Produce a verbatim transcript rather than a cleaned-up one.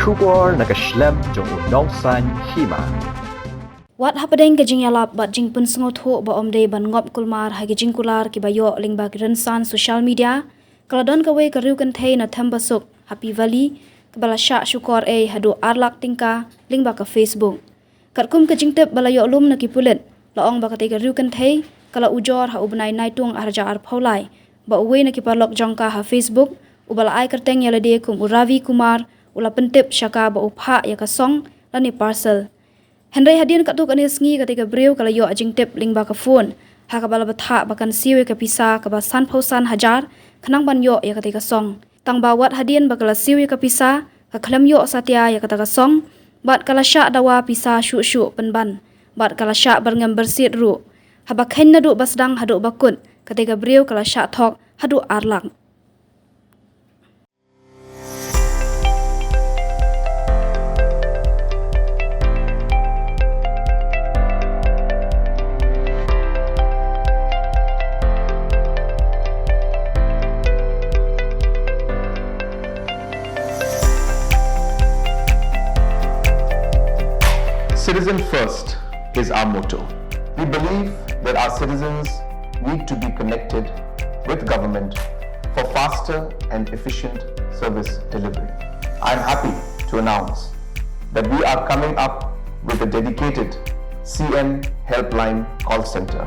Khubor na ka shlem jong u nongsan hima. Wat hapdeng ka jingïalap bad jingpynsngewthuh ba ym dei ban ngop kulmar ha ki jingkular kiba ïoh lyngba ki rynsan social media, ka la don kawei ka riewkynthei na Thembasuk, Happy Valley, kaba la shah shukor ei haduh ar lak tyngka lyngba ka Facebook. Katkum ka jingtip ba la ïoh lum na ki pulit, la ong ba katei ka riewkynthei ka la ujor ha u bnai Naitung arhajar arphew lai, ba uwei na ki paralok jong ka ha Facebook, uba la ai kyrteng ïa lade kum u Ravi Kumar, u la pyntip sha ka ba u phah ïa ka song lane parcel. Hynrei hadien katto katne sngi katei ka briew ka la ïoh jingtip lyngba ka phone, ha kaba la bthah ba kan siew ïa ka pisa kaba sanphew san hajar, khnang ban ïoh ïa katei ka song. Tang ba wat hadien ba ka la siew ïa ka pisa, ka khlem ïoh satia ïa kata ka song, bad ka la shah dawa pisa shuh shuh pynban, bad ka la shah byrngem byrsiet ruh. Haba kheiñ naduh ba sdang haduh ba kut, katei ka briew ka la shah thok haduh ar lak. Citizen first is our motto. We believe that our citizens need to be connected with government for faster and efficient service delivery. I'm happy to announce that we are coming up with a dedicated C M Helpline call center.